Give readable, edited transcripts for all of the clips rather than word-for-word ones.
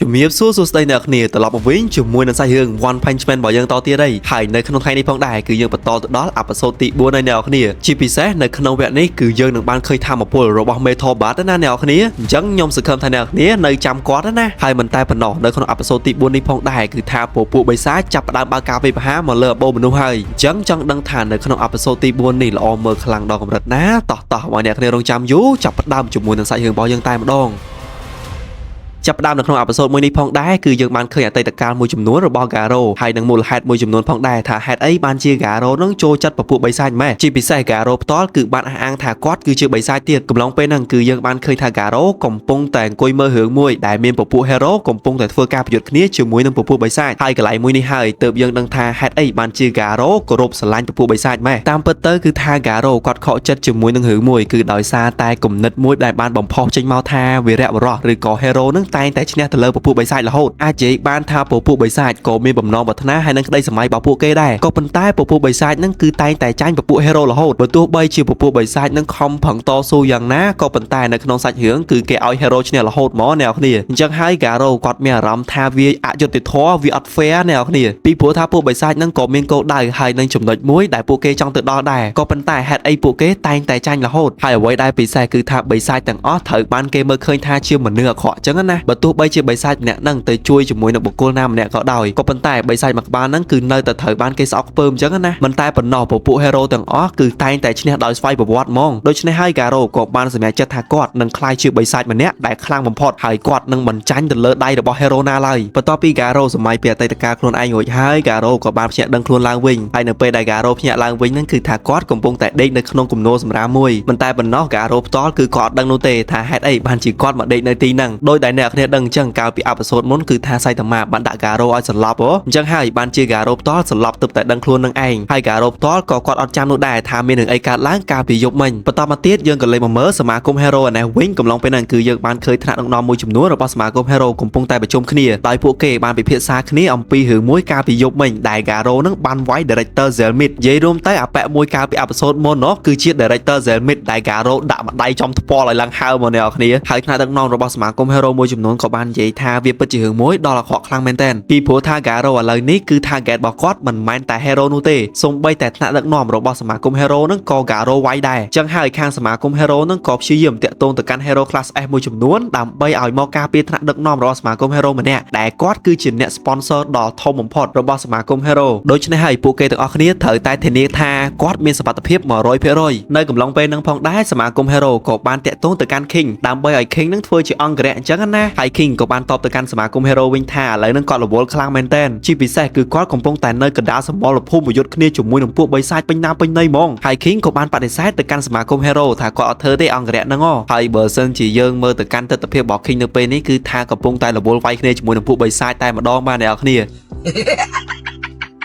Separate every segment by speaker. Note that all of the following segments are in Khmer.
Speaker 1: ជំរាបសួរសួស្តីអ្នកគ្នាត្រឡប់មកវិញជាមួយនឹងសាច់រឿង One Punch Man របស់យើងតទៀតហើយហើយនៅក្នុងថ្ងៃនេះផងដែរគឺយើងបន្តទៅដល់episode ទី4ហើយអ្នកគ្នាជាពិសេសនៅក្នុងវគ្គនេះគឺយើងនឹងបានឃើញធម៌ពលរបស់ Metal Bat ណាអ្នកគ្នាអញ្ចឹងខ្ញុំសង្ឃឹមថាអ្នកគ្នានៅចាំគាត់ណាហើយមិនតែប៉ុណ្ណោះនៅក្នុង episode ទី4នេះផងដែរគឺថាពពួកបិសាចចាប់ផ្ដើមបើកការវាយប្រហារមកលើអបោមនុស្សហើយអញ្ចឹងចង់ដឹងថានៅក្នុង episode ទី4នេះល្អមើលខ្លាំងដល់កម្រិតណាតោះតោះឲ្យអ្នកគ្នារងចាំយូរចាប់ផ្ដើមជាមួយនឹងសាច់រឿងរបស់យើងតែម្ដង ចាប់ផ្ដើមនៅក្នុង episode មួយនេះផងដែរគឺយើងបានឃើញអតីតកាលមួយចំនួនរបស់ Garo ហើយនិងមូលហេតុមួយចំនួនផងដែរថាហេតុអីបានជា Garo នឹងចូលចិត្តពពួកបិសាចម៉េះជាពិសេស Garo ផ្ទាល់គឺបានអះអាងថាគាត់គឺជាបិសាចទៀតកំឡុងពេលហ្នឹងគឺយើងបានឃើញថា Garo កំពុងតែអង្គុយមើលរឿងមួយដែលមានពពួក Hero កំពុងតែធ្វើការប្រយុទ្ធគ្នាជាមួយនឹងពពួកបិសាចហើយកន្លែងមួយនេះហើយទើបយើងដឹងថាហេតុអីបានជា Garo គោរពស្រឡាញ់ពពួកបិសាចម៉េះតាមពិតទៅគឺថា Garo គាត់ខកចិត្តជាមួយនឹងរឿងមួយគឺដោយសារតែគំនិតមួយដែលបានបំផុសចេញមកថាវីរៈបុរសឬក៏ Hero នឹងតែងតែឈ្នះទៅលើពពួកបិសាចរហូតអាចនិយាយបានថាពពួកបិសាចក៏មានបំណងប្រាថ្នាហើយនឹងក្តីសម័យរបស់ពួកគេដែរក៏ប៉ុន្តែពពួកបិសាចនឹងគឺតែងតែចាញ់ពពួក Hero រហូតបើទោះបីជាពពួកបិសាចនឹងខំប្រឹងតស៊ូយ៉ាងណាក៏ប៉ុន្តែនៅក្នុងសាច់រឿងគឺគេឲ្យ Hero ឈ្នះរហូតហ្មងអ្នកគ្នាអញ្ចឹងហើយ Garo គាត់មានអារម្មណ៍ថាវាអយុត្តិធម៌វាអត់ fair អ្នកគ្នាពីព្រោះថាពួកបិសាចនឹងក៏មានគោលដៅហើយនឹងចំណុចមួយដែលពួកគេចង់ទៅដល់ដែរក៏ប៉ុន្តែហេតុអីពួកគេតែងតែចាញ់រហូតហើយអ្វីដែលពិសេសគឺថាបិសាចទាំងអស់ត្រូវបានគេមើលឃើញថាជាមនុស្សអាក្រក់អញ្ចឹងណាបើទោះបីជាបិសាចម្នាក់ហ្នឹងទៅជួយជាមួយនឹងបុគ្គលណាម្នាក់ក៏ដោយក៏ប៉ុន្តែបិសាចមួយក្បាលហ្នឹងគឺនៅតែត្រូវបានគេស្អប់ខ្ពើមអញ្ចឹងណាមិនតែប៉ុណ្ណោះពពួក hero ទាំងអស់គឺតែងតែឈ្នះដោយស្វ័យប្រវត្តិហ្មងដូច្នេះហើយ Garo ក៏បានសម្រេចចិត្តថាគាត់នឹងក្លាយជាបិសាចម្នាក់ដែលខ្លាំងបំផុតហើយគាត់នឹងមិនចាញ់ទៅលើដៃរបស់ hero ណាឡើយបន្ទាប់ពី Garo សម័យពីអតីតកាលខ្លួនឯងរួចហើយ Garo ក៏បានភ្ញាក់ដឹងខ្លួនឡើងវិញហើយនៅពេលដែល Garo ភ្ញាក់ឡើងវិញហ្នឹងគឺថាគាត់កំពុងតែដេកនៅក្នុងគំនរសម្រាមមួយមិនតែប៉ុណ្ណោះ Garo ផ្ទាល់គឺគាត់អត់ដឹងនោះទេថាហេតុអីបានជាគាត់មកដេកនៅទីហ្នឹងដោយដែលអ្នកគ្នាដឹងអញ្ចឹងកាលពីepisode មុនគឺថាសៃតាម៉ាបានដាក់ Garo ឲ្យសន្លប់ហ៎អញ្ចឹងហើយបានជា Garo ផ្ទាល់សន្លប់ទើបតែដឹងខ្លួននឹងឯងហើយ Garo ផ្ទាល់ក៏គាត់អត់ចាំនោះដែរថាមានរឿងអីកើតឡើងកាលពីយប់មិញបន្តមកទៀតយើងក៏លេខមកមើលសមាគម Hero ឯនេះវិញកំឡុងពេលហ្នឹងគឺយើងបានឃើញថ្នាក់ដឹកនាំមួយចំនួនរបស់សមាគម Hero កំពុងតែប្រជុំគ្នាដោយពួកគេបានពិភាក្សាគ្នាអំពីរឿងមួយកាលពីយប់មិញដែល Garo នឹងបានវាយ Director Zelmit និយាយរួមទៅអាប៉ែមួយកាលពីepisode មុននោះគឺជា Director Zelmit ដែល Garo ដាក់ម្ដាយចំថ្ពាល់ឲ្យឡើងហើមមកអ្នកនរគ្នាហើយថ្នាក់ដឹកនាំរបស់សមាគម Hero មួយចំនួនក៏បាននិយាយថាវាពិតជារឿងមួយដ៏អាក្រក់ខ្លាំងមែនទែនពីព្រោះថា Garo ឥឡូវនេះគឺ target របស់គាត់មិនមែនតែ Hero នោះទេសូម្បីតែថ្នាក់ដឹកនាំរបស់សមាគម Hero នឹងក៏ Garo វាយដែរចឹងហើយខាងសមាគម Hero នឹងក៏ព្យាយាមតាក់ទងទៅកាន់ Hero Class S មួយចំនួនដើម្បីឲ្យមកការពារថ្នាក់ដឹកនាំរបស់សមាគម Hero ម្នាក់ដែលគាត់គឺជាអ្នក sponsor ដ៏ធំបំផុតរបស់សមាគម Hero ដូច្នេះហើយពួកគេទាំងអស់គ្នាត្រូវតែធានាថាគាត់មានសមត្ថភាព100%នៅកំឡុងពេលហ្នឹងផងដែរសមាគម Hero ក៏បានតាក់ទងទៅកាន់ King ដើម្បីឲ្យ King នឹងធ្វើជាអង្គរៈអញ្ចឹងណាហើយ King ក៏បានតបទៅកាន់សមាគម Hero វិញថាឥឡូវហ្នឹងគាត់រវល់ខ្លាំងមែនទែនជាពិសេសគឺគាត់កំពុងតែនៅកណ្ដាលសម្បរភូមិប្រយុទ្ធគ្នាជាមួយនឹងពួកបិសាចពេញណាពេញណីហ្មងហើយ King ក៏បានបដិសេធទៅកាន់សមាគម Hero ថាគាត់អត់ធ្វើទេអង្គរៈហ្នឹងហ៎ហើយបើសិនជាយើងមើលទៅកាន់ទស្សនវិជ្ជារបស់ King នៅពេលនេះគឺថាកំពុងតែរវល់វាយគ្នាជាមួយនឹងពួកបិសាចតែម្ដងបាទអ្នកនរគ្នា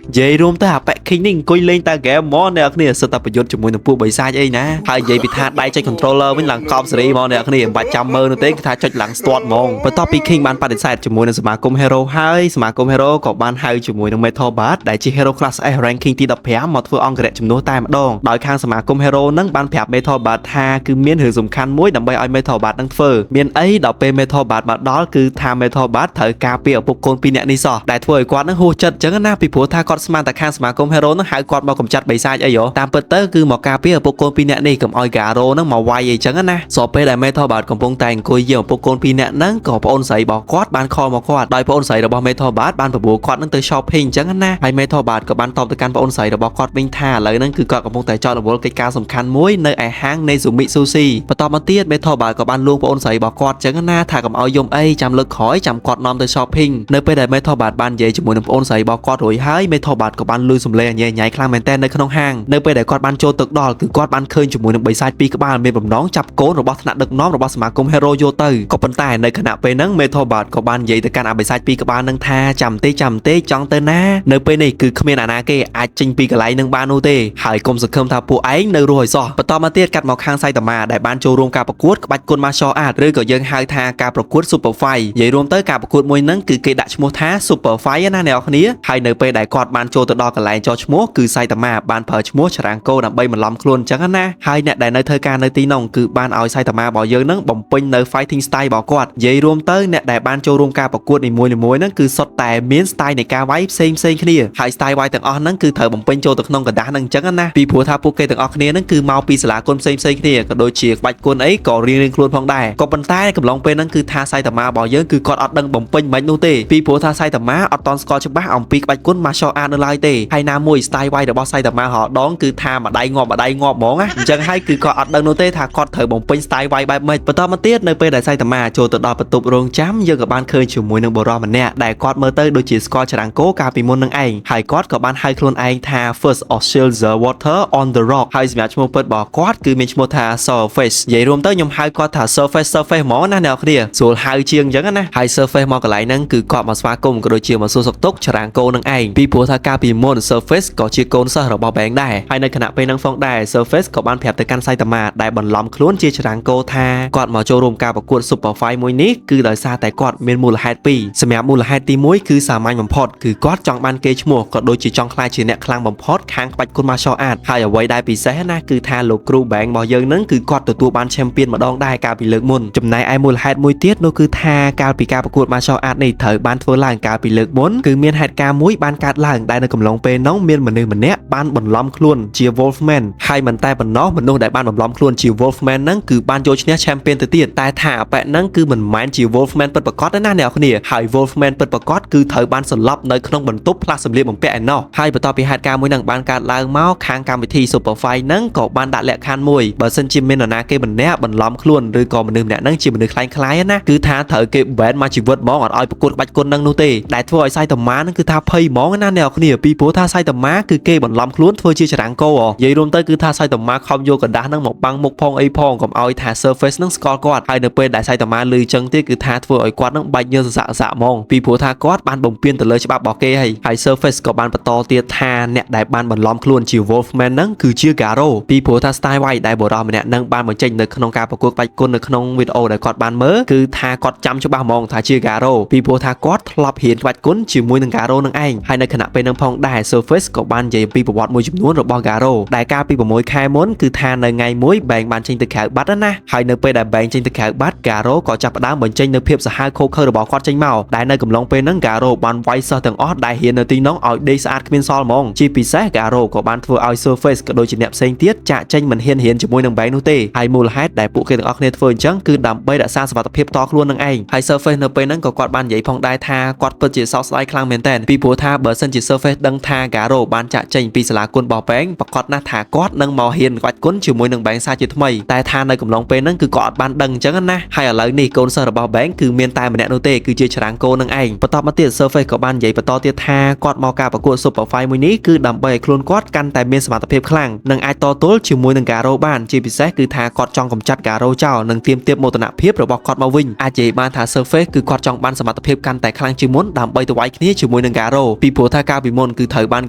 Speaker 1: និយាយរួមទៅអាប៉ែ King នេះអង្គុយលេងតែហ្គេមហ្មងអ្នកគ្នាសិតតែប្រយុទ្ធជាមួយនឹងពួកបិសាចអីណាហើយនិយាយពីថាដៃចុច controller វិញឡើងកប់សេរីហ្មងអ្នកគ្នាមិនបាច់ចាំមើលនោះទេគឺថាចុចឡើងស្ទាត់ហ្មងបន្ទាប់ពី King បានបដិសេធជាមួយនឹងសមាគម Hero ហើយសមាគម Hero ក៏បានហៅជាមួយនឹង Metal Bat ដែលជា Hero Class S ranking ទី15មកធ្វើអង្គរៈជំនួសតែម្ដងដោយខាងសមាគម Hero នឹងបានប្រាប់ Metal Bat ថាគឺមានរឿងសំខាន់មួយដើម្បីឲ្យ Metal Bat នឹងធ្វើមានអីដល់ពេល Metal Bat មកដល់គឺថា Metal Bat ត្រូវការពារឪពុកកូនពីរនាក់នេះសោះដែលធ្វើឲ្យគាត់នឹងហួសចិត្តអញ្ចឹងណាពីព្រោះថាគាត់ស្មានតែខាងសមាគម Hero នឹងហៅគាត់មកកម្ចាត់បិសាចអីហ៎តាមពិតទៅគឺមកការពារឪពុកកូនពីរនាក់នេះកុំឲ្យ Garo នឹងមកវាយអីចឹងណាស្របពេលដែល Metal Bat កំពុងតែអង្គុយយាមឪពុកកូនពីរនាក់ហ្នឹងក៏ប្អូនស្រីរបស់គាត់បាន call មកគាត់ដោយប្អូនស្រីរបស់ Metal Bat បានបបួលគាត់នឹងទៅ shopping អញ្ចឹងណាហើយ Metal Bat ក៏បានតបទៅកាន់ប្អូនស្រីរបស់គាត់វិញថាឥឡូវហ្នឹងគឺគាត់កំពុងតែចោទរវល់កិច្ចការសំខាន់មួយនៅឯហាង Nezumi Sushi បន្តមកទៀត Metal Bat ក៏បានលួងប្អូនស្រីរបស់គាត់អញ្ចឹងណាថាកុំឲ្យយំអីចាំលើកក្រោយចាំគាត់នាំទៅ shopping នៅពេលដែល Metal Bat បាននិយាយជាមួយនឹងប្អូនស្រីរបស់គាត់រួចហើយ Metal Bat ក៏បានលឺសំឡេងញ៉ៃញ៉ៃខ្លាំងមែនទែននៅក្នុងហាងនៅពេលដែលគាត់បានចូលទៅដល់គឺគាត់បានឃើញជាមួយនឹងបិសាចពីរក្បាលមានបំណងចាប់កូនរបស់ថ្នាក់ដឹកនាំរបស់សមាគម Hero យកទៅក៏ប៉ុន្តែនៅខណៈពេលហ្នឹង Metal Bat ក៏បាននិយាយទៅកាន់អាបិសាចពីរក្បាលហ្នឹងថាចាំទេចាំទេចង់ទៅណានៅពេលនេះគឺគ្មានអាណាគេអាចចេញពីកន្លែងហ្នឹងបាននោះទេហើយកុំសង្ឃឹមថាពួកឯងនៅរស់ឲ្យសោះបន្តមកទៀតកាត់មកខាងសៃតាម៉ាដែលបានចូលរួមការប្រកួតក្បាច់គុណ Martial Art ឬក៏យើងហៅថាការប្រកួត Super Fight និយាយរួមទៅការប្រកួតមួយហ្នឹងគឺគេដាក់ឈ្មោះថា Super Fight ណាអ្នកនរគ្នាហើយនៅពេលដែលគាត់បាន បានចូលទៅដល់កន្លែងចោះឈ្មោះគឺសៃតាម៉ាបានប្រើឈ្មោះចរាង្គោដើម្បីបន្លំខ្លួនអញ្ចឹងណាហើយអ្នកដែលនៅធ្វើការនៅទីនោះគឺបានឲ្យសៃតាម៉ារបស់យើងនឹងបំពេញនៅ fighting style របស់គាត់និយាយរួមទៅអ្នកដែលបានចូលរួមការប្រកួតនីមួយៗហ្នឹងគឺសុទ្ធតែមាន style នៃការវាយផ្សេងផ្សេងគ្នាហើយ style វាយទាំងអស់ហ្នឹងគឺត្រូវបំពេញចូលទៅក្នុងក្រដាសហ្នឹងអញ្ចឹងណាពីព្រោះថាពួកគេទាំងអស់គ្នាហ្នឹងគឺមកពីសាលាគុណផ្សេងផ្សេងគ្នាក៏ដូចជាក្បាច់គុណអីក៏រៀងៗខ្លួនផងដែរក៏ប៉ុន្តែកំឡុងពេលហ្នឹងគឺថាសៃតាម៉ារបស់យើងគឺគាត់អត់ដឹងបំពេញមិននោះទេពីព្រោះថាសៃតាម៉ាអត់តន់ស្គាល់ច្បាស់អំពីក្បាច់គុណ martial art នៅឡើយទេហើយណាមួយ style វាយរបស់សៃតាម៉ារហដងគឺថាម្ដាយងាប់ម្ដាយងាប់ហ្មងណាអញ្ចឹងហើយគឺគាត់អត់ដឹងនោះទេថាគាត់ត្រូវបំពេញ style វាយបែបម៉េចបន្តមកទៀតនៅពេលដែលសៃតាម៉ាចូលទៅដល់បន្ទប់រោងចាំយើងក៏បានឃើញជាមួយនឹងបុរសម្នាក់ដែលគាត់មើលទៅដូចជាស្គាល់ចរាង្គោកាលពីមុននឹងឯងហើយគាត់ក៏បានហៅខ្លួនឯងថា First of Silver Water on the Rock ហើយសម្រាប់ឈ្មោះពិតរបស់គាត់គឺមានឈ្មោះថា Surface និយាយរួមទៅខ្ញុំហៅគាត់ថា Surface Surface ហ្មងណាអ្នកនរគ្នាស្រួលហៅជាងអញ្ចឹងណាហើយ Surface មកកន្លែងហ្នឹងគឺគាត់មកស្វាគមន៍ក៏ដូចជាមកសួរសុខទុក្ខចរាង្គោនឹងឯងពីព្រោះថាកាលពីមុន Surface ក៏ជាកូនសិស្សរបស់ Bank ដែរហើយនៅខណៈពេលហ្នឹងផងដែរ Surface ក៏បានប្រាប់ទៅកាន់សៃតាម៉ាដែលបន្លំខ្លួនជាចរាង្គោថាគាត់មកចូលរួមការប្រកួត Super Fight មួយនេះគឺដោយសារតែគាត់មានមូលហេតុពីរសម្រាប់មូលហេតុទី1គឺសាមញ្ញបំផុតគឺគាត់ចង់បានគេឈ្មោះក៏ដូចជាចង់ក្លាយជាអ្នកខ្លាំងបំផុតខាងក្បាច់គុណ Martial Art ហើយអ្វីដែលពិសេសណាគឺថាលោកគ្រូ Bank របស់យើងហ្នឹងគឺគាត់ទទួលបាន Champion ម្ដងដែរកាលពីលើកមុនចំណែកឯមូលហេតុមួយទៀតនោះគឺថាកាលពីការប្រកួត Martial Art នេះត្រូវបានធ្វើឡើងកាលពីលើកមុនគឺមានហេតុការណ៍មួយបានកើតឡើងដែលនៅកំឡុងពេលនោះមានមនុស្សម្នាក់បានបន្លំខ្លួនជា Wolfman ហើយមិនតែប៉ុណ្ណោះមនុស្សដែលបានបន្លំខ្លួនជា Wolfman ហ្នឹងគឺបានយកឈ្នះ Champion ទៅទៀតតែថាអប៉ែហ្នឹងគឺមិនមែនជា Wolfman ពិតប្រាកដទេណាអ្នកនរគ្នាហើយ Wolfman ពិតប្រាកដគឺត្រូវបានសន្លប់នៅក្នុងបន្ទប់ផ្លាស់សម្លៀកបំពាក់ឯណោះហើយបន្ទាប់ពីហេតុការណ៍មួយហ្នឹងបានកើតឡើងមកខាងកម្មវិធី Super Fight ហ្នឹងក៏បានដាក់លក្ខខណ្ឌមួយបើសិនជាមាននរណាគេម្នាក់បន្លំខ្លួនឬក៏មនុស្សម្នាក់ហ្នឹងជាមនុស្សក្លែងក្លាយណាគឺថាត្រូវគេ ban មកជីវិតហ្មងអត់ឲ្យប្រកួតក្បាច់គុណហ្នឹងនោះទេដែលធ្វើឲ្យសៃតាម៉ាហ្នឹងគឺថាភ័យហ្មងណាអ្នកនរគ្នាពីព្រោះថាសៃតាម៉ាគឺគេបន្លំខ្លួនធ្វើជាចរាង្គោនិយាយរួមទៅគឺថាសៃតាម៉ាខំយកក្រដាសហ្នឹងមកបាំងមុខផងអីផងកុំឲ្យថា Surface ហ្នឹងស្គាល់គាត់ហើយនៅពេលដែលសៃតាម៉ាលឺចឹងទៀតគឺថាធ្វើឲ្យគាត់ហ្នឹងបាច់ញើសស័កស័កហ្មងពីព្រោះថាគាត់បានបំពេញទៅលើច្បាប់របស់គេហើយហើយ Surface ក៏បានបន្តទៀតថាអ្នកដែលបានបន្លំខ្លួនជា Wolfman ហ្នឹងគឺជា Garo ពីព្រោះថា style វាយដែលបុរសម្នាក់ហ្នឹងបានបញ្ចេញនៅក្នុងការប្រកួតក្បាច់គុណនៅក្នុងវីដេអូដែលគាត់បានមើលគឺថាគាត់ចាំច្បាស់ហ្មងថាជា Garo ពីព្រោះថាគាត់ធ្លាប់រៀនក្បាច់គុណជាមួយនឹង Garo នឹងឯងហើយនៅខណៈពេលហ្នឹងផងដែរ Surface ក៏បាននិយាយអំពីប្រវត្តិមួយចំនួនរបស់ Garo ដែលកាលពី6ខែមុនគឺថានៅថ្ងៃមួយ Bank បានចេញទៅក្រៅបាត់ណាហើយនៅពេលដែល Bank ចេញទៅក្រៅបាត់ Garo ក៏ចាប់ផ្ដើមបញ្ចេញនៅភាពសាហាវឃោរឃៅរបស់គាត់ចេញមកដែលនៅកំឡុងពេលហ្នឹង Garo បានវាយសិស្សទាំងអស់ដែលហ៊ាននៅទីនោះឲ្យដេកស្អាតគ្មានសល់ហ្មងជាពិសេស Garo ក៏បានធ្វើឲ្យ Surface ក៏ដូចជាអ្នកផ្សេងទៀតចាក់ចេញមិនហ៊ានរៀនជាមួយនឹង Bank នោះទេហើយមូលហេតុដែលពួកគេទាំងអស់គ្នាធ្វើអញ្ចឹងគឺដើម្បីរក្សាសុវត្ថិភាពតខ្លួននឹងឯងហើយ Surface នៅពេលហ្នឹងក៏គាត់បាននិយាយផងដែរថាគាត់ពិតជាសោកស្ដាយខ្លាំងមែនទែនពីព្រោះថាបើសិនជា Surface ដឹងថា Garo បានចាក់ចេញពីសាលាគុណរបស់ Bank ប្រកាសណាស់ថាគាត់នឹងមកហ៊ានក្បាច់គុណជាមួយនឹង Bank សាជាថ្មីតែថានៅកំឡុងពេលហ្នឹងគឺគាត់អត់បានដឹងអញ្ចឹងណាហើយឥឡូវនេះកូនសិស្សរបស់ Bank គឺមានតែម្នាក់នោះទេគឺជាចរាង្គោនឹងឯងបន្តមកទៀត Surface ក៏បាននិយាយបន្តទៀតថាគាត់មកការប្រកួត Super Fight មួយនេះគឺដើម្បីឲ្យខ្លួនគាត់កាន់តែមានសមត្ថភាពខ្លាំងនិងអាចតទល់ជាមួយនឹង Garo បានជាពិសេសគឺថាគាត់ចង់កម្ចាត់ Garo ចោលនិងទាមទារមោទនភាពរបស់គាត់មកវិញអាចនិយាយបានថា Surface គឺគាត់ចង់បានសមត្ថភាពកាន់តែខ្លាំងជាងមុនដើម្បីទៅវាយគ្នាជាមួយនឹង Garo ពីព្រោះថាកាលពីមុនគឺត្រូវបាន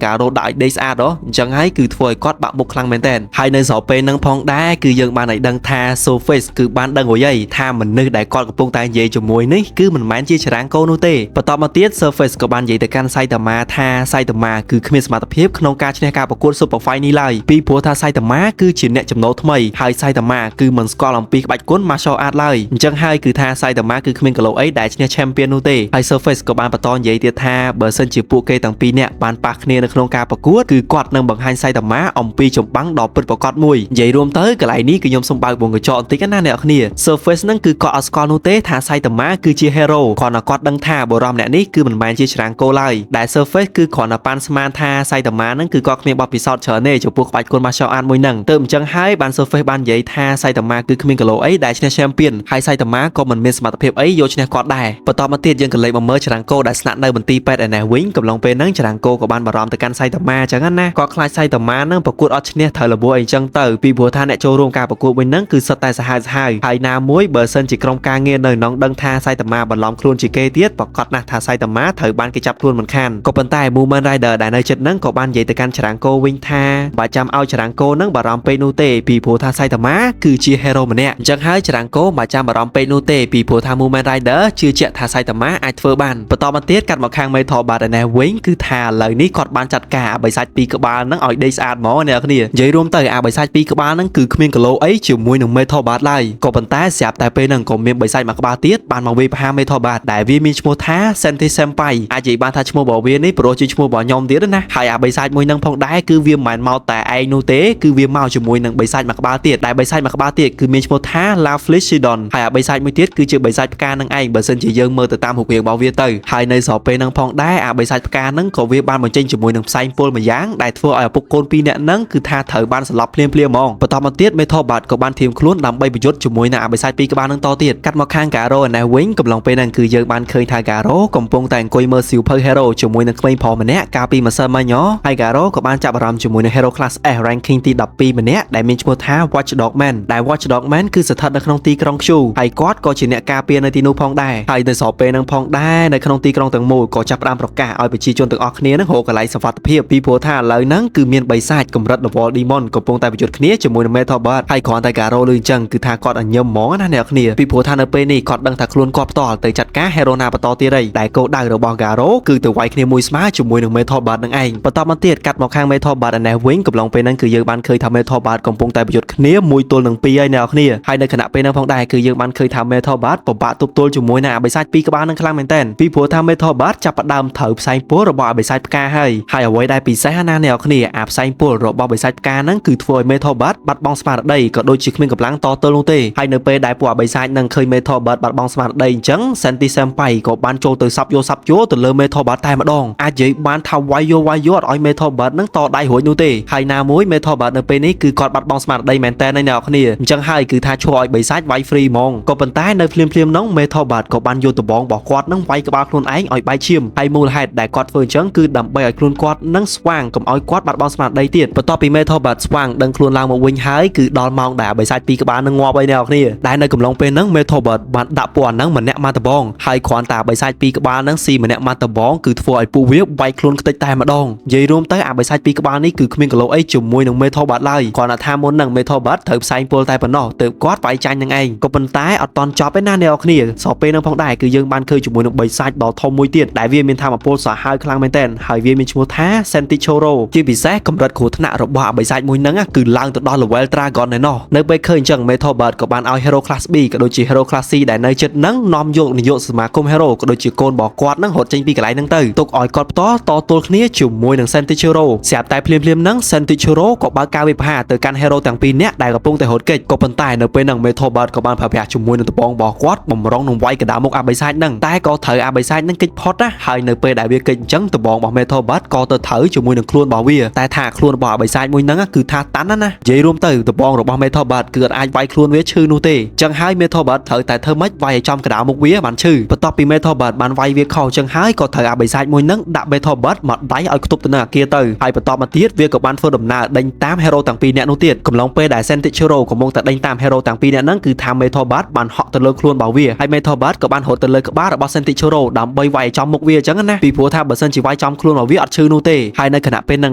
Speaker 1: Garo ដាក់ឲ្យដេកស្អាតហ៎អញ្ចឹងហើយគឺធ្វើឲ្យគាត់បាក់មុខខ្លាំងមែនទែនហើយនៅស្របពេលហ្នឹងផងដែរគឺយើងបានឲ្យដឹងថា Surface គឺបានដឹងរួចហើយថាមនុស្សដែលគាត់កំពុងតែនិយាយជាមួយនេះគឺមិនមែនជាចរាង្គោនោះទេបន្តមកទៀត Surface ក៏បាននិយាយទៅកាន់សៃតាម៉ាថាសៃតាម៉ាគឺគ្មានសមត្ថភាពក្នុងការឈ្នះការប្រកួត Super Fight នេះឡើយពីព្រោះថាសៃតាម៉ាគឺជាអ្នកចំណូលថ្មីហើយសៃតាម៉ាគឺមិនស្គាល់អំពីក្បាច់គុណ Martial Art ឡើយអញ្ចឹងហើយគឺថាសៃតាម៉ាគឺគ្មានគីឡូអីដែលឈ្នះ Champion នោះទេហើយ Surface ក៏បានបន្តនិយាយទៀតថាបើសិនជាពួកគេទាំងពីរនាក់បានប៉ះគ្នានៅក្នុងការប្រកួតគឺគាត់នឹងបង្ហាញសៃតាម៉ាអំពីចម្បាំងដ៏ពិតប្រាកដមួយនិយាយរួមទៅកន្លែងនេះគឺខ្ញុំសូមបើកវងកញ្ចក់បន្តិចណាអ្នកនរគ្នា Surface ហ្នឹងគឺគាត់អត់ស្គាល់នោះទេថាសៃតាម៉ាគឺជា hero គ្រាន់តែគាត់ដឹងថាបុរសម្នាក់នេះគឺមិនមែនជាច្រាំងគោឡើយដែល Surface គឺគ្រាន់តែប៉ាន់ស្មានថាសៃតាម៉ាហ្នឹងគឺគាត់គ្មានបទពិសោធន៍ច្រើនទេចំពោះក្បាច់គុណ Martial Art មួយហ្នឹងទៅអញ្ចឹងហើយបាន Surface បាននិយាយថាសៃតាម៉ាគឺគ្មានគីឡូអីដែលឈ្នះ Champion ហើយសៃតាម៉ាក៏មិនមានសមត្ថភាពអីយកឈ្នះគាត់ដែរបន្តមកទៀតយើងក៏លេខមកមើលច្រាំងគោដែលស្នាក់នៅមន្ទីរពេទ្យឯនេះវិញកំឡុងពេលហ្នឹងច្រាំងគោក៏បានបារម្ភទៅកាន់សៃតាម៉ាអញ្ចឹងណាគាត់ខ្លាចសៃតាម៉ាហ្នឹងប្រកួតអត់ឈ្នះត្រូវរបួសអីចឹងទៅពីព្រោះថាអ្នកចូលរួមការប្រកួតវិញហ្នឹងគឺសុទ្ធតែសាហាវសាហាវហើយណាមួយបើសិនជាក្រុមការងារនៅក្នុងដឹងថាសៃតាម៉ាបន្លំខ្លួនជាគេទៀតប្រកាសណាស់ថាសៃតាម៉ាត្រូវបានគេចាប់ខ្លួនមិនខានក៏ប៉ុន្តែ Movement Rider ដែលនៅចិត្តហ្នឹងក៏បាននិយាយទៅកាន់ច្រាំងគោវិញថាបើចាំឲ្យច្រាំងគោហ្នឹងបារម្ភពេកនោះទេពីព្រោះថាសៃតាម៉ាគឺជា hero ម្នាក់អញ្ចឹងហើយច្រាំងគោមិនចាំបារម្ភពេកនោះទេពីព្រោះថា Movement Rider ជឿជាក់ថាសៃតាម៉ាអាចធ្វើបានបន្តមកទៀតកាត់មកខាង Metal Bat ឯនេះវិញគឺថា ថាឥឡូវនេះគាត់បានចាត់ការអាបិសាចពីរក្បាលហ្នឹងឲ្យដេកស្អាតហ្មងអ្នកគ្នានិយាយរួមទៅអាបិសាចពីរក្បាលហ្នឹងគឺគ្មានគីឡូអីជាមួយនឹង Metal Bat ឡើយក៏ប៉ុន្តែស្រាប់តែពេលហ្នឹងក៏មានបិសាចមួយក្បាលទៀតបានមកវាយប្រហារ Metal Bat ដែលវាមានឈ្មោះថា Senti Senpai អាចនិយាយបានថាឈ្មោះរបស់វានេះព្រោះជាឈ្មោះរបស់ខ្ញុំទៀតណាហើយអាបិសាចមួយហ្នឹងផងដែរគឺវាមិនមែនមកតែឯងនោះទេគឺវាមកជាមួយនឹងបិសាចមួយក្បាលទៀតដែលបិសាចមួយក្បាលទៀតគឺមានឈ្មោះថា La Flichidon ហើយអាបិសាចមួយទៀតគឺជាបិសាចផ្កានឹងឯងបើសិនជាយើងមើលទៅតាមរូបរាងរបស់វាទៅហើយនៅស្របពេលហ្នឹងផងដែរអាបិសាចផ្កាហ្នឹងក៏វាបានបញ្ចេញជាមួយនឹងផ្សែងពុលមួយយ៉ាងដែលធ្វើឲ្យឪពុកកូនពីរនាក់ហ្នឹងគឺថាត្រូវបានសន្លប់ភ្លាមៗហ្មងបន្តមកទៀត Metal Bat ក៏បានធៀមខ្លួនដើម្បីប្រយុទ្ធជាមួយនឹងអាបិសាចពីរក្បាលហ្នឹងតទៀតកាត់មកខាង Garo ឯនេះវិញកំឡុងពេលហ្នឹងគឺយើងបានឃើញថា Garo កំពុងតែអង្គុយមើលសៀវភៅ Hero ជាមួយនឹងក្មេងប្រុសម្នាក់កាលពីម្សិលមិញហ៎ហើយ Garo ក៏បានចាប់អារម្មណ៍ជាមួយនឹង Hero Class S ranking ទី12ម្នាក់ដែលមានឈ្មោះថា Watchdog Man ដែល Watchdog Man គឺស្ថិតនៅក្នុងទីក្រុង Q ហើយគាត់ក៏ជាអ្នកការពារនៅទីនោះផងដែរហើយនៅស្របពេលហ្នឹងផងដែរនៅក្នុងទីក្រុងទាំងមូលក៏ចាប់ផ្ដើមប្រកាសឲ្យប្រជាជនទាំងអស់គ្នានឹងរកកន្លែងសុវត្ថិភាពពីព្រោះថាឥឡូវហ្នឹងគឺមានបិសាចកម្រិត level Demon កំពុងតែប្រយុទ្ធគ្នាជាមួយនឹង Metal Bird ហើយគ្រាន់តែ Garo លឺអញ្ចឹងគឺថាគាត់អញញឹមហ្មងណាអ្នកគ្នាពីព្រោះថានៅពេលនេះគាត់ដឹងថាខ្លួនគាត់ផ្ទាល់ទៅចាត់ការ Hero ណាបន្តទៀតហើយដែលគោលដៅរបស់ Garo គឺទៅវាយគ្នាមួយស្មើជាមួយនឹង Metal Bird នឹងឯងបន្តមកទៀតកាត់មកខាង Metal Bird ឯនេះវិញកំឡុងពេលហ្នឹងគឺយើងបានឃើញថា Metal Bird កំពុងតែប្រយុទ្ធគ្នាមួយទល់នឹងពីរហើយអ្នកគ្នាហើយនៅខណៈពេលហ្នឹងផងដែរគឺយើងបានឃើញថា Metal Bird ពិបាកទប់ទល់ជាមួយនឹងអាបិសាចពីរក្បាលនឹងខ្លាំងមែនទែនពីព្រោះថា Metal Bird ចាប់ផ្ដើមត្រូវផ្សែងពុលរបស់អាបិសាចផ្កាហើយហើយអ្វីដែលពិសេសណាអ្នកគ្នាអាផ្សែងពុលរបស់បិសាចផ្កាហ្នឹងគឺធ្វើឲ្យ Metal Bird បាត់បង់ស្មារតីក៏ដូចជាគ្មានកម្លាំងតទល់នោះទេហើយនៅពេលដែលពួកអាបិសាចនឹងឃើញ Metal Bird បាត់បង់ស្មារតីអញ្ចឹង Senti Senpai ក៏បានចូលទៅសាប់យកសាប់យកទៅលើ Metal Bird តែម្ដងអាចនិយាយបានថាវាយយកវាយយកអត់ឲ្យ Metal Bird ហ្នឹងតដៃរួចនោះទេហើយណាមួយ Metal Bird នៅពេលនេះគឺគាត់បាត់បង់ស្មារតីមែនតើអ្នកគ្នាអញ្ចឹងហើយគឺថាឈរឲ្យបិសាចវាយ free ហ្មងក៏ប៉ុន្តែនៅភ្លាមភ្លាមហ្នឹង Metal Bird ក៏បានយកដបងរបស់គាត់នឹងវាយក្បាលខ្លួនឯងឲ្យបែកឈាមហើយមូលហេតុដែលគាត់ធ្វើអញ្ចឹងគឺដើម្បីឲ្យខ្លួនគាត់នឹងស្វាងកុំឲ្យគាត់បាត់បង់ស្មារតីទៀតបន្ទាប់ពី Metal Bird ស្វាងដឹងខ្លួនឡើងមកវិញហើយគឺដល់ម៉ោងដែលបិសាចពីរក្បាលនឹងងាប់ហើយអ្នកគ្នាដែលនៅកំឡុងពេលហ្នឹង Metal Bird បានដាក់ពួកអាហ្នឹងម្នាក់មកដបងហើយគ្រាន់តែបិសាចពីរក្បាលហ្នឹងស៊ីម្នាក់មកដបងគឺធ្វើឲ្យពួកវាបែកខ្លួនខ្ទេចតែម្ដងនិយាយរួមទៅអាបិសាចពីរក្បាលនេះគឺគ្មានគីឡូអីជាមួយនឹង Metal Bird ឡើយគ្រាន់តែថាមុនហ្នឹង Metal Bird ត្រូវផ្សែងពុលតែប៉ុណ្ណោះទើបគាត់វាយចាញ់នឹងឯងក៏ប៉ុន្តែអត់តន់ចប់ទេណាអ្នកគ្នាស្របពេលហ្នឹងផងដែរគឺយើងបានឃើញជាមួយនឹងបិសាចដ៏ធំមួយទៀតដែលវាមានថាមពលសាហាវខ្លាំងមែនទែនហើយវាមានឈ្មោះថា Sentichoro ជាពិសេសកម្រិតគ្រោះថ្នាក់របស់អាបិសាចមួយហ្នឹងគឺឡើងទៅដល់ level Dragon ឯណោះនៅពេលឃើញអញ្ចឹង Metal Bird ក៏បានឲ្យ Hero Class B ក៏ដូចជា Hero Class C ដែលនៅជិតហ្នឹងនាំយកនាយកសមាគម Hero ក៏ដូចជាកូនរបស់គាត់ហ្នឹងរត់ចេញពីកន្លែងហ្នឹងទៅទុកឲ្យគាត់ផ្ទាល់តទល់គ្នាជាមួយនឹង Sentichoro ស្រាប់តែភ្លាមៗហ្នឹង Sentichoro ក៏បើកការវិភាគទៅកាន់ Hero ទាំងពីរនាក់ដែលកំពុងតែរត់គេចក៏ប៉ុន្តែនៅពេលហ្នឹង Metal Bird ក៏បានប្រើប្រាស់ជាមួយនឹងដបងរបស់គាត់បំរុងនឹងវាយកណ្ដាលមុខអាបិសាចហ្នឹងតែក៏ត្រូវអាបិសាចហ្នឹងគេចផុតណាហើយនៅពេលដែលវាគេចអញ្ចឹងដបងរបស់ Metal Bird ក៏ទៅត្រូវជាមួយនឹងខ្លួនរបស់វាតែថាខ្លួនរបស់អាបិសាចមួយហ្នឹងគឺថាតាន់ណាណានិយាយរួមទៅដបងរបស់ Metal Bird គឺអត់អាចវាយខ្លួនវាឈឺនោះទេអញ្ចឹងហើយ Metal Bird ត្រូវតែធ្វើម៉េចវាយឲ្យចំកណ្ដាលមុខវាបានឈឺបន្ទាប់ពី Metal Bird បានវាយវាខុសអញ្ចឹងហើយក៏ត្រូវអាបិសាចមួយហ្នឹងដាក់ Metal Bird មកដៃឲ្យខ្ទប់ទៅនឹងអាគារទៅហើយបន្តមកទៀតវាក៏បានធ្វើដំណើរដេញតាម Hero ទាំងពីរនាក់នោះទៀតកំឡុងពេលដែល Sentichoro កំពុងតែដេញតាម Hero ទាំងពីរនាក់ហ្នឹងគឺថា Metal Bird បានហក់ទៅលើខ្លួនរបស់វាហើយ Metal Bird ក៏បានរត់ទៅលើក្បាលរបស់ Sentichoro ដើម្បីវាយឲ្យចំមុខវាអញ្ចឹងណាពីព្រោះថាបើសិនជាវាយចំខ្លួនរបស់វាអត់ឈឺនោះទេហើយនៅខណៈពេលហ្នឹង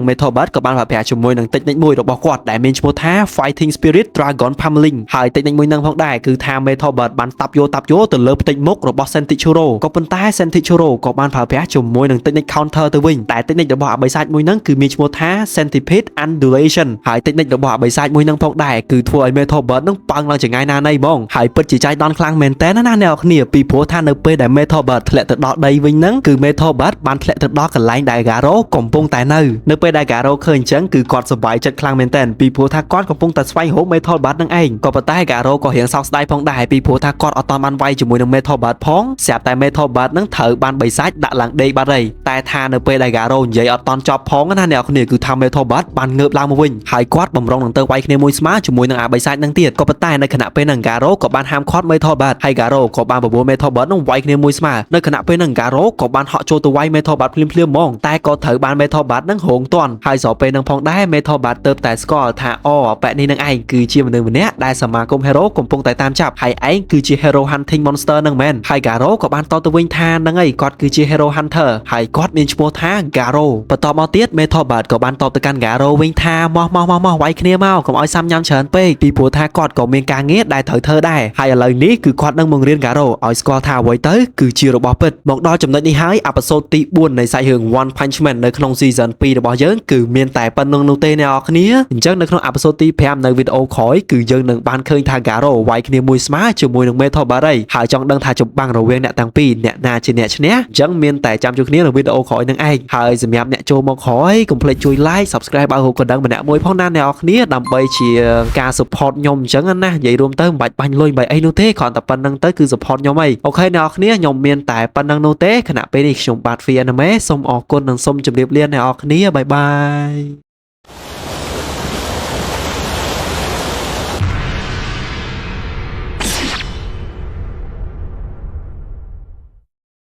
Speaker 1: Metal Bird ក៏បានប្រើប្រាស់ជាមួយនឹង technique មួយរបស់គាត់ដែលមានឈ្មោះថា Fighting Spirit Dragon Pummeling ហើយ technique មួយហ្នឹងផងដែរគឺថា Metal Bird បានតាប់យកតាប់យកទៅលើផ្ទៃមុខរបស់ Sentichoro ក៏ប៉ុន្តែ Sentichoro ក៏បានប្រើប្រាស់ជាមួយនឹង technique counter ទៅវិញតែ technique របស់អាបិសាចមួយហ្នឹងគឺមានឈ្មោះថា Centipede Undulation ហើយ technique របស់អាបិសាចមួយហ្នឹងផងដែរគឺធ្វើឲ្យ Metal Bird ហ្នឹងប៉ើងឡើងចង្ងាយណាណីហ្មងហើយពិតជាចៃដន្យខ្លាំងមែនតើណាអ្នកនរគ្នាពីព្រោះថានៅពេលដែល Metal Bird ធ្លាក់ទៅដល់ដីវិញហ្នឹងគឺ Metal Bird បានធ្លាក់ទៅដល់កន្លែងដែល Garo កំពុងតែនៅនៅពេលដែល Garo ឃើញអញ្ចឹងគឺគាត់សប្បាយចិត្តខ្លាំងមែនតើពីព្រោះថាគាត់កំពុងតែស្វែងរក Metal Bird ហ្នឹងឯងក៏ប៉ុន្តែ Garo ក៏រៀងសោកស្ដាយផងដែរពីព្រោះថាគាត់អត់ទាន់បានវាយជាមួយនឹង Metal Bird ផងស្រាប់តែ Metal Bird ហ្នឹងត្រូវបានបិសាចដាក់ឡើងដេកបាត់ហើយតែថានៅពេលដែល Garo និយាយអត់ទាន់ចប់ផងណាអ្នកនរគ្នាគឺថា Metal Bird បានងើបឡើងមកវិញហើយគាត់បំរុងនឹងទៅវាយគ្នាមួយស្មើជាមួយនឹងអាបិសាចហ្នឹងទៀតក៏ប៉ុន្តែនៅខណៈពេលហ្នឹង Garo ក៏បានហាមឃាត់ Metal Bird ហើយ Garo ក៏បានបបួល Metal Bird ហ្នឹងវាយគ្នាមួយស្មើនៅខណៈពេលហ្នឹង Garo ក៏បានហក់ចូលទៅវាយ Metal Bird ភ្លាមៗហ្មងតែក៏ត្រូវបាន Metal Bird ហ្នឹងរងទាន់ហើយស្របពេលហ្នឹងផងដែរ Metal Bird ទៅតែស្គាល់ថាអូប៉ែនេះនឹងឯងគឺជាមនុស្សម្នាក់ដែលសមាគម Hero កំពុងតែតាមចាប់ហើយឯងគឺជា Hero Hunting Monster ហ្នឹងមែនហើយ Garo ក៏បានតបទៅវិញថាហ្នឹងឯងគាត់គឺជា Hero Hunter ហើយគាត់មានឈ្មោះថា Garo បន្តមកទៀត Metal Bird ក៏បានតបទៅកាន់ Garo វិញថាមកមកមកមកវាយគ្នាមកកុំឲ្យសាំញ៉ាំច្រើនពេកពីព្រោះថាគាត់ក៏មានការងារដែលត្រូវធ្វើដែរហើយឥឡូវនេះគឺគាត់នឹងបង្រៀន Garo ឲ្យស្គាល់ថាអ្វីទៅគឺជារបស់ពិតមកដល់ចំណុចនេះហើយ episode ទី4នៃសាច់រឿង រឿង One Punch Man នៅក្នុង season 2របស់យើងគឺមានតែប៉ុណ្្នឹងនោះទេអ្នកនរគ្នាអញ្ចឹងនៅក្នុង episode ទី5នៅវីដេអូក្រោយគឺយើងនឹងបានឃើញថា Garo វាយគ្នាមួយស្មើជាមួយនឹង Metal Barry ហើយចង់ដឹងថាចម្បាំងរវាងអ្នកទាំងពីរអ្នកណាជាអ្នកឈ្នះអញ្ចឹងមានតែចាំជួបគ្នានៅវីដេអូក្រោយនឹងឯងហើយសម្រាប់អ្នកចូលមកក្រោយកុំភ្លេចជួយ like subscribe បើកកណ្ដឹងម្នាក់មួយផងណាអ្នកនរគ្នាដើម្បីជាការ support ខ្ញុំអញ្ចឹងណានិយាយរួមទៅមិនបាច់បាញ់លុយមិនបាច់អីនោះទេគ្រាន់តែប៉ុណ្្នឹងទៅគឺ support ខ្ញុំហីOK អ្នកនរគ្នាខ្ញុំមានតែប៉ុណ្្នឹងនោះទេខណៈពេលនេះខ្ញុំបាទ Free Anime សូមអរគុណនិងសូមជម្រាបលាអ្នកនរគ្នាbye bye.